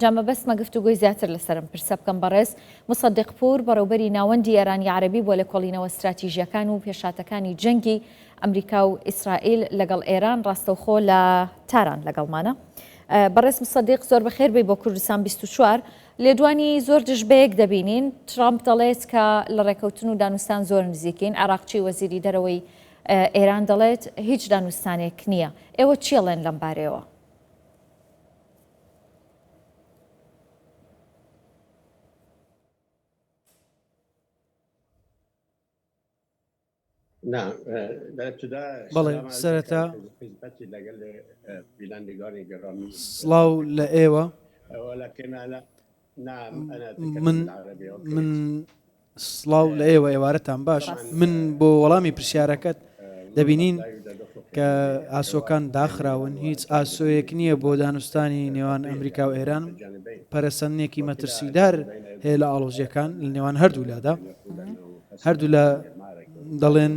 جا مەبەستمە گفتوگۆی زیاتر لەسەر ئەم پرسە بکەم بەڕێز موسەدیق پوور بەڕێوبەری ناوەندی ئێرانی عەرەبی بۆ لێکۆڵینەوە ستراتیژییەکان و پێشهاتەکانی جەنگی ئەمریکا و ئیسرائیل لەگەڵ ئێران ڕاستەوخۆ لە تاران لەگەڵمانە. بەڕێز موسەدیق زۆر بەخێر بێی بۆ کوردستان 24. لێدوانی زۆر دژ بەیەک دەبینین، ترامپ دەڵێت کە لە ڕێکەوتن و دانوستان زۆر نزیکین، عێراقچی وەزیری دەرەوەی ئێران دەڵێت هیچ دانوستانێک نییە. ئێوە چی ئەڵێن لەم بارەیەوە؟ بەڵێ سەرەتا سڵاو لە ئێوە من من سڵاو لە ئێوە ئێوارەتان باش من بۆ وەڵامی پرسیارەکەت دەبینین کە ئاسۆکان داخراون هیچ ئاسۆیەک نییە بۆ دانوستانی نێوان ئەمریکا و ئێران پەرەسەندنێکی مەترسیدار هەیە لە ئاڵۆزیەکان لە نێوان هەردوو لادا هەردوو لە دەڵێن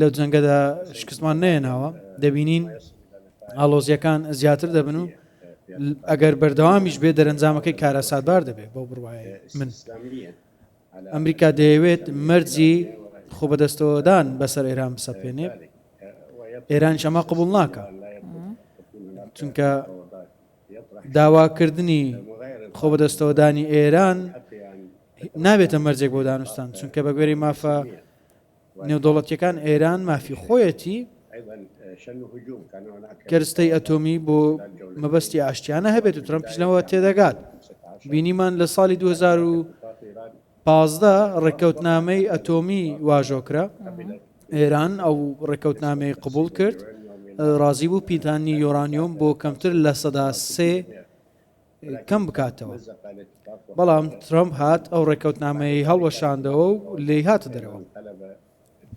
لەو جەنگەدا شکستمان نێناوە دەبینین ئاڵۆزیەکان زیاتر دەبن و ئەگەر بەردەوامیش بێ دەرەنجامەکەی کارەساتبار دەبێت بەو بڕوایە من. ئەمریکا دەیەوێت مەرجی خۆبەدەستەوەدان بەسەر ئێران بسەپێنێ، ئێرانیش ئەمە قبوڵ ناکا، چونکە داواکردنی خۆبەدەستەوەدانی ئێران نابێتە مەرجێک بۆ دانوستان، چونکە بەگوێرەی مافە نێودەوڵەتیەکان ئێران مافی خۆیەتی کەرستەی ئەتۆمی بۆ مەبەستی ئاشتیانە هەبێت و ترەمپیش لەوە تێدەگات بینیمان لە ساڵی 2015 ڕێککەوتنامەی ئەتۆمی واژۆکرا ئێران ئەو ڕێککەوتنامەی قبول کرد ڕازی بوو پیتانی یۆرانیۆم بۆ کەمتر لە سەدا سێ کەم بکاتەوە بەڵام ترەمپ هات ئەو ڕێککەوتنامەیەی هەڵوەشاندەوە و لێی هاتە دەرەوە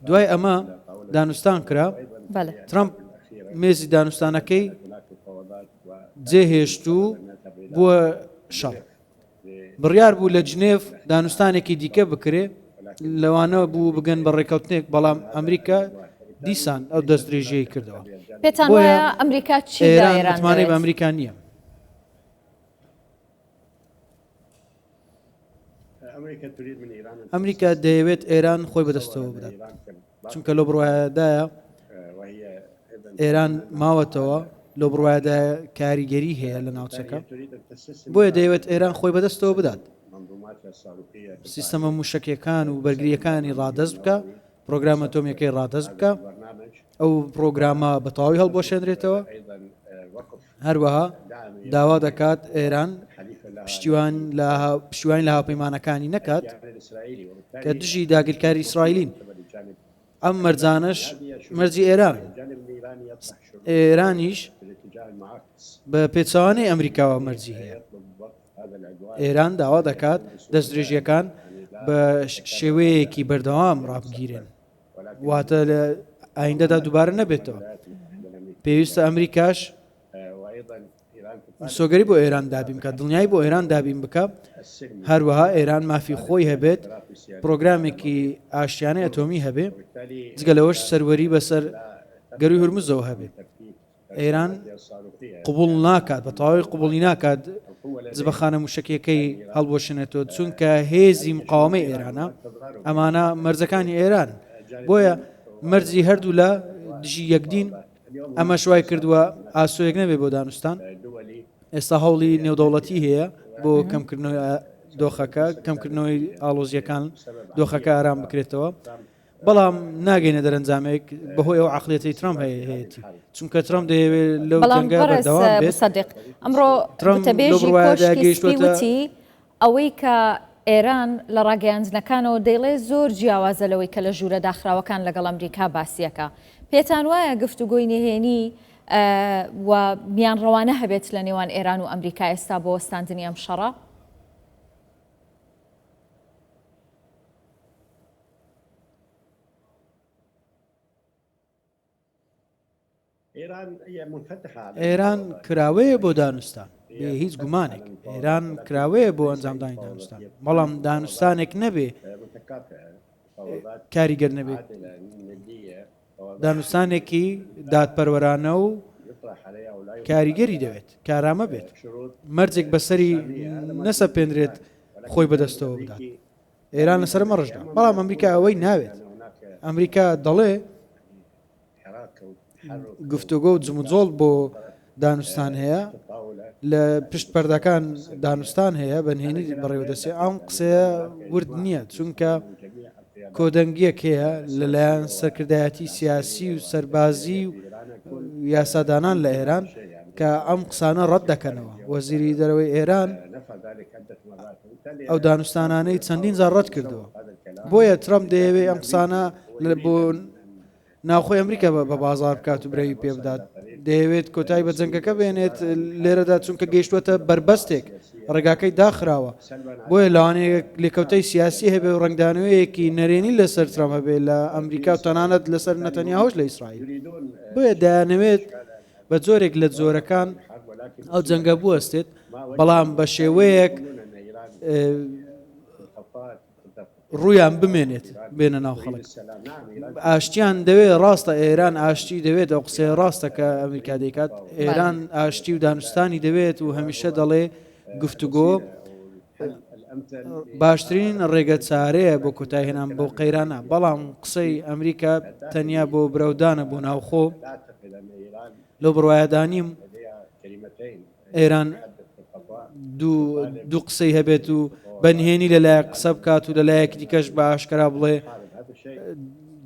دوای ئەمە دانوستان کرا ترەمپ مێزی دانوستانەکەی جێهێشت و بووە شەڕ بڕیار بوو لە جنێف دانوستانێکی دیکە بکرێ لەوانە بوو بگەن بە ڕێککەوتنێک بەڵام ئەمریکا دیسان ئەو دەستدرێژیی کردەوە پێتان وایە ئەمریکا چی ئێران متمانەی بە ئەمریکا نییە. ئەمریکا دەیەوێت ئێران خۆی بەدەستەوە بدات چونکە لەو بڕوایەدایە ئێران ماوەتەوە لەو بڕوایەدا کاریگەری هەیە لە ناوچەکە بۆیە دەیەوێت ئێران خۆی بەدەستەوە بدات سیستەمە موشکیەکان و بەرگریەکانی ڕادەست بکە پرۆگرامە ئەتۆمیەکەی ڕادەست بکە ئەو پرۆگرامە بە تەواوی هەڵبوەشێنرێتەوە هەروەها داوا دەکات ئێران پشتیوان لە پشتیوانی لە هاوپەیمانەکانی نەکات کە دژی داگیرکاری ئیسرائیلین ئەم مەرجانەش مەرجی ئێران ئێرانیش بە پێچەوانەی ئەمریکاوە مەرجی هەیە ئێران داوا دەکات دەستدرێژیەکان بە شێوەیەکی بەردەوام ڕابگیرێن واتە لە ئایندەدا دووبارە نەبێتەوە پێویستە ئەمریکاش مسۆگەری بۆ ئێران دابین بکات دڵنیایی بۆ ئێران دابین بکە هەروەها ئێران مافی خۆی هەبێت پرۆگرامێکی ئاشتیانەی ئەتۆمی هەبێ جگە لەوەش سەروەری بەسەر گەروی هورمزەوە هەبێ ئێران قبوڵ ناکات بە تەواوی قبوڵی ناکات جبەخانە موشەکیەکەی هەڵبوەشێنێتەوە چونکە هێزی مقاومەی ئێرانە ئەمانە مەرجەکانی ئێران بۆیە مەرجی هەردوو لە دژی یەکدین ئەمەش وای کردووە ئاسۆیەک نەبێ بۆ دانوستان ئێستا هەوڵی نێودەوڵەتی هەیە بۆ کەمکردنەوەی دۆخەکە کەمکردنەوەی ئاڵۆزیەکان دۆخەکە ئارام بکرێتەوە بەڵام ناگەینە دەرەنجامێک بەهۆی ئەو عەقڵیەتەی ترەمپ هەیەتی، چونکە ترەمپ دەیەوێت لەو بەڵام جەنگە بەڕێز بەردەوام بێت. موسەدیق، ئەمڕۆ ترەمپ لەو گوتەبێژی بڕوایەدایە کۆشکی سپی گەیشتووەتە. وتی، ئەوەی کە ئێران لە ڕاگەیاندنەکانەوە دەیڵێ زۆر جیاوازە لەوەی کە لە ژوورە داخراوەکان لەگەڵ ئەمریکا باسیەکا. پێتان وایە گفتوگۆی نهێنی و میانڕەوانە هەبێت لە نێوان ئێران و ئەمریکا ئێستا بۆ وەستاندنی ئەم شەڕە؟ ئێران کراوەیە بۆ دانوستان بێ هیچ گومانێک ئێران کراوەیە بۆ ئەنجامدانی دانوستان بەڵام دانوستانێک نەبێ کاریگەر نەبێت دانوستانێکی دادپەروەرانە و. کاریگەری دەوێت، کارامە بێت، مەرجێک بەسەری نەسەپێنرێت خۆی بەدەستەوە بدات. ئێران لەسەر مەڕشدا، بەڵام ئەمریکا ئەوەی ناوێت. ئەمریکا دەڵێ گفتوگۆ و جموجۆڵ بۆ دانوستان هەیە، لە پشت پەردەکان دانوستان هەیە، بە نهێنی بەڕێوە دەچێت. ئەم قسەیە ورد نییە، چونکە کۆدەنگییەک هەیە لەلایەن سەرکردایەتی سیاسی و سەربازی و یاسادانان لە ئێران کە ئەم قسانە ڕەت دەکەنەوە. وەزیری دەرەوەی ئێران ئەو دانوستانانەی چەندین جار ڕەت کردەوە. بۆیە ترەمپ دەیەوێت ئەم قسانە بۆ ناوخۆی ئەمریکا بە بازاڕ بکات و برەوی پێ بدات، دەیەوێت کۆتایی بە جەنگەکە بێنێت لێرەدا چونکە گەیشتووەتە بەربەستێک، ڕێگاکەی داخراوە، بۆیە لەوانەیە لێکەوتەی سیاسی هەبێ و ڕەنگدانەوەیەکی نەرێنی لەسەر ترەمپ هەبێ لە ئەمریکا و تەنانەت لەسەر نەتەنیاهۆش لە ئیسرائیل. بۆیە دەیانەوێت بە جۆرێک لە جۆرەکان ئەو جەنگە بوەستێت، بەڵام بە شێوەیەک ڕوویان بمێنێت بێنە ناو خەڵک ئاشتیان دەوێت ڕاستە ئێران ئاشتی دەوێت ئەو قسەیە ڕاستە کە ئەمریکا دەیکات ئێران ئاشتی و دانوستانی دەوێت و هەمیشە دەڵێ گفتوگۆ باشترین ڕێگە چارەیە بۆ کۆتایهێنان بۆ قەیرانە بەڵام قسەی ئەمریکا تەنیا بۆ برەودانە بۆ ناوخۆ لەو بڕواایەدانیم ئێران دوو قسەی هەبێت و بە نهێنی لەلایەک قسە بکات و لەلایەکی دیکەش بە ئاشکرا بڵێ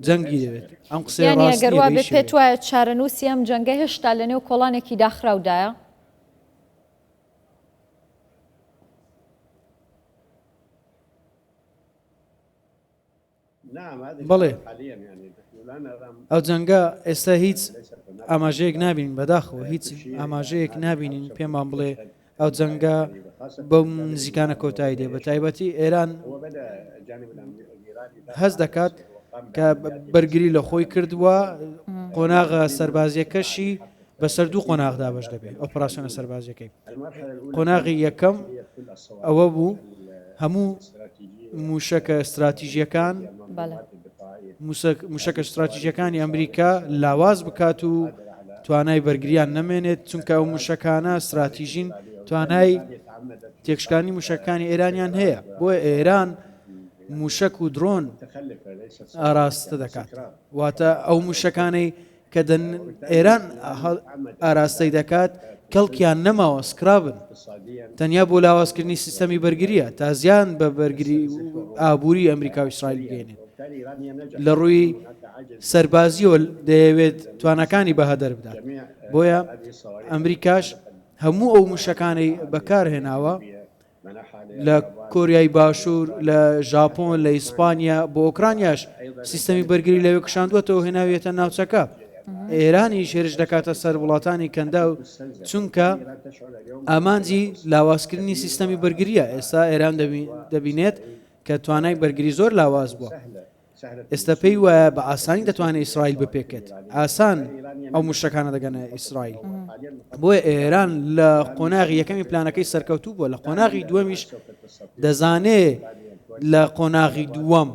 جەنگی دەوێت ئەم قسەیە یانی ڕاست ئەگەر نییە وا بە بێ هیچ پێت شێوەیەک. وایە چارەنووسی ئەم جەنگە هێشتا لەنێو کۆڵانێکی داخراودایە؟ بەڵێ ئەو جەنگە ئێستا هیچ ئاماژەیەک نابینین بەداخەوە هیچ ئاماژەیەک نابینین پێمان بڵێ ئەو جەنگە بەم نزیکانە کۆتایی دێ بە تایبەتی ئێران هەست دەکات کە بەرگری لە خۆی کردووە قۆناغە سەربازیەکەشی بەسەر دوو قۆناغ دابەش دەبێت ئۆپراسیۆنە سەربازیەکەی قۆناغی یەکەم ئەوە بوو هەموو موشەکە ستراتیژیەکان موشەکە ستراتیژیەکانی ئەمریکا لاواز بکات و توانای بەرگریان نەمێنێت چونکە ئەو موشەکانە ستراتیژین توانای تێکشکانی موشەکانی ئێرانیان هەیە بۆ ئێران موشەک و درۆن ئاراستە دەکات واتە ئەو موشەکانەی کە ئێران ئاراستەی دەکات کەڵکیان نەماوە سکرابن تەنیا بۆ لاوازکردنی سیستەمی بەرگریە تا زیان بە بەرگری ئابووری ئەمریکا و ئیسرائیل بگەێنێت لە ڕووی سەربازیەوە دەیەوێت توانەکانی بەهەدەر بدات بۆیە ئەمریکاش هەموو ئەو موشەکانەی بەکارهێناوە لە کۆریای باشوور، لە ژاپۆن، لە ئیسپانیا، بۆ ئۆکرانیاش سیستەمی بەرگری لەوێ کشاندووەتەوە هێناویەتە ناوچەکە. ئێرانیش هێرش دەکاتە سەر وڵاتانی کەنداو چونکە ئامانجی لاوازکردنی سیستەمی بەرگریە. ئێستا ئێران دەبینێت کە توانای بەرگری زۆر لاواز بووە. ئێستا پێی وایە بە ئاسانی دەتوانێت ئیسرائیل بپێکێت ئاسان ئەو موشەکانە دەگەنە ئیسرائیل بۆیە ئێران لە قۆناغی یەکەمی پلانەکەی سەرکەوتوو بووە لە قۆناغی دووەمیش دەزانێ لە قۆناغی دووەم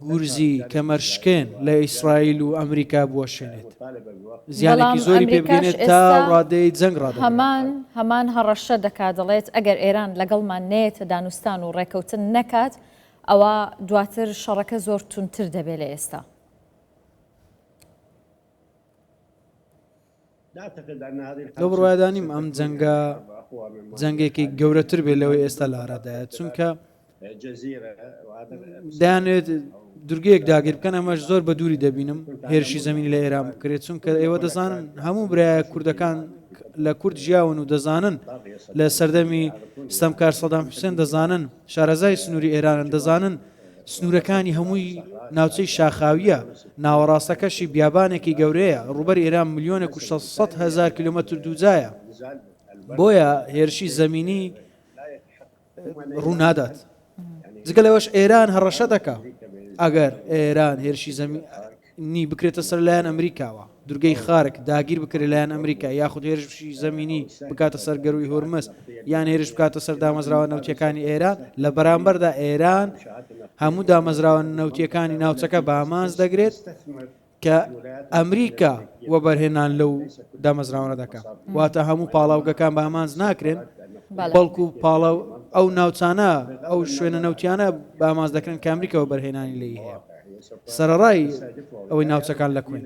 گورزی کەمەرشکێن لە ئیسرائیل و ئەمریکا بوەشێنێت زیانێکی زۆری پێ بگەێنێت تا ڕادەی جەنگ ڕادەگرێت. هەمان هەمان هەڕەشە دەکات دەڵێت ئەگەر ئێران لەگەڵمان نەیەتە دانوستان و ڕێکەوتن نەکات ئەوا دواتر شەڕەکە زۆر توندتر دەبێت لە ئێستا. لەو بڕوایەدا نیم ئەم جەنگە جەنگێکی گەورەتر بێت لەوەی ئێستا لە ئارادایە چونکە دەیانەوێت دورگەیەک داگیر بکەن ئەمەش زۆر بە دووری دەبینم هێرشی زمینی لە ئێران بکرێت چونکە ئێوە دەزانن هەموو برایە کوردەکان لە کورد ژیاون و دەزانن لە سەردەمی ستەمکار سەدام حوسێن دەزانن شارەزای سنووری ئێرانن دەزانن سنوورەکانی هەمووی ناوچەی شاخاوییە، ناوەڕاستەکەشی بیابانێکی گەورەیە، ڕووبەری ئێران ملیۆنێک و 600 هەزار کیلۆمەتر دووجایە، بۆیە هێرشی زەمینی ڕوو نادات. جگە لەوەش ئێران هەڕەشە دەکا ئەگەر ئێران هێرشی زەمینی بکرێتە سەر لایەن ئەمریکاوە، دورگەی خارک داگیر بکرێت لایەن ئەمریکا یاخود هێرشی زەمینی بکاتە سەر گەرووی هورمز یان هێرش بکاتە سەر دامەزراوە نەوتیەکانی ئێران لە بەرامبەردا ئێران هەموو دامەزراوە نەوتیەکانی ناوچەکە بە ئامانج دەگرێت. کە ئەمریکا وەبەرهێنان لەو دامەزراوانە دەکا واتە هەموو پاڵاوگەکان بە ئامانج ناکرێن بەڵکو پاڵە ئەو ناوچانە ئەو شوێنە نەوتیانە بە ئامانج دەکرێن کە ئەمریکا وەبەرهێنانی لێی هەیە سەرەڕای ئەوەی ناوچەکان لە کوێن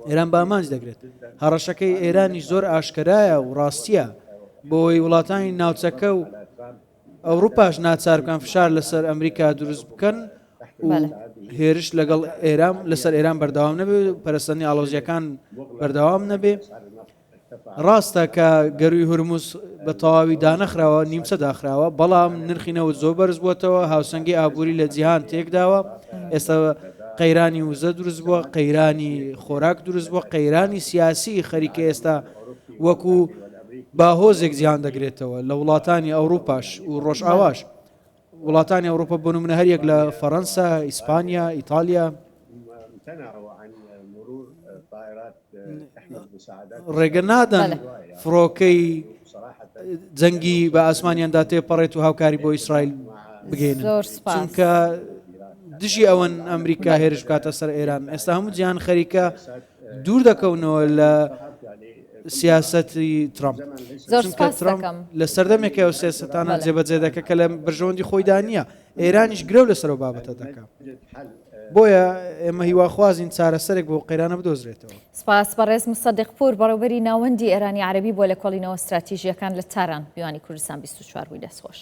ئێران بە ئامانج دەگرێت هەڕەشەکەی ئێرانی زۆر ئاشکرایە و ڕاستیە بۆی وڵاتانی ناوچەکە و ئەوروپاش ناچار بکەن فشار لەسەر ئەمریکا دروست بکەن و هێرش لەگەڵ ئێران لەسەر ئێران بەردەوام نەبێ و پەرەسەندنی ئاڵۆزییەکان بەردەوام نەبێ. ڕاستە کە گەرووی هورمز بە تەواوی دانەخراوە، نیمچە داخراوە، بەڵام نرخی نەوت زۆر بەرز بووەتەوە، هاوسەنگی ئابووری لە جیهان تێکداوە، ئێستا قەیرانی وزە دروست بووە، قەیرانی خۆراک دروست بووە، قەیرانی سیاسی خەریکە ئێستا وەکو باهۆزێک جیهان دەگرێتەوە لە وڵاتانی ئەوروپاش و ڕۆژئاواش. وڵاتانی ئەوروپا بۆ نمونە هەریەک لە فەرەنسا، ئیسپانیا، ئیتالیا ڕێگە نادەن فڕۆکەی جەنگی بە ئاسمانیاندا تێپەڕێت و هاوکاری بۆ ئیسرائیل بگەێنن چونکە دژی ئەوەن ئەمریکا هێرش بکاتە سەر ئێران ئێستا هەموو جیهان خەریکە دوور دەکەونەوە لە سیاسەتی ترامپ زۆر سپاس دەکەم لە سەردەمێکە ئەو سیاسەتانە جێبەجێ دەکە کە لە بەرژەوەندی خۆیدا نییە ئێرانیش گرەو لەسەر ئەو بابەتە دەکا بۆیە ئێمە هیواخوازین چارەسەرێک بۆ قەیرانە بدۆزرێتەوە. سپاس بەڕێز مسەدیق پوور بەڕێوبەری ناوەندی ئێرانی عەرەبی بۆ لێکۆڵینەوە ستراتیژییەکان لە تاران میوانی کوردستان 24 بووی دەستخۆش.